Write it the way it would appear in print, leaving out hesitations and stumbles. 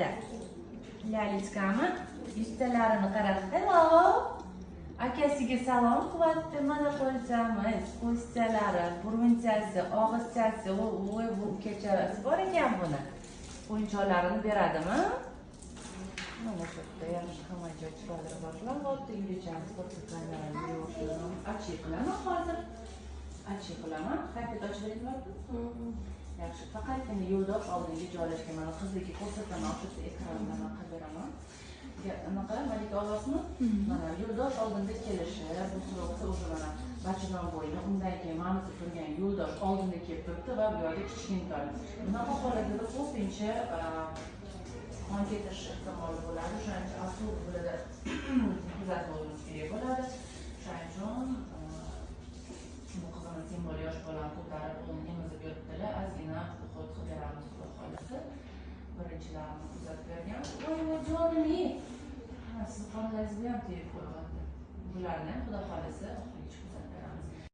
Bitta. Лялечка mi? Yuztalarini qarang. Hello. Akasiga salom qilyapti. Mana qo'lchamiz, ko'zchalari, burunchasi, og'izchasi, voy, bu ukachalasi bor ekan buni. O'yinchoqlarini beradimi? Mana shu yerda yaxshi, hamma joy chiroyli rivojlanyapti. Uylichamiz katta kamerani achiq qilaman hozir. Achiq qilaman. Paket ochib beryapti. Yaxshi, faqatgina yo'ldosh oldinga joylashgan. Mana qizlarga ko'rsataman, o'sha ekranda man qilib beraman. Anaqa Malika olasizmi? Mana yo'ldosh oldinda kelishi, bu срок da уже mana bachadon bo'yni, undan keyin manisi turgan yo'ldosh oldinda kelib turibdi va bu yerda kichkintoy. Bunaqa holatlarda ko'pincha qon ketish ehtimoli bo'ladi. O'shaning uchun особо bularda kuzatib olishimiz kerak bo'ladi. O'shaning uchun bu qizimiz simbol yosh bolani ko'tarib, qo'lini emizib yuribdilar. Ozgina уход qilib beramiz, xudo xohlasa. Birinchilarini kuzatib bergan. Voy, voy, jonim. Sizni qornlaringizga ham tegib qo'yyapti. Bularni ham xudo xohlasa oxirigacha kuzatib beramiz.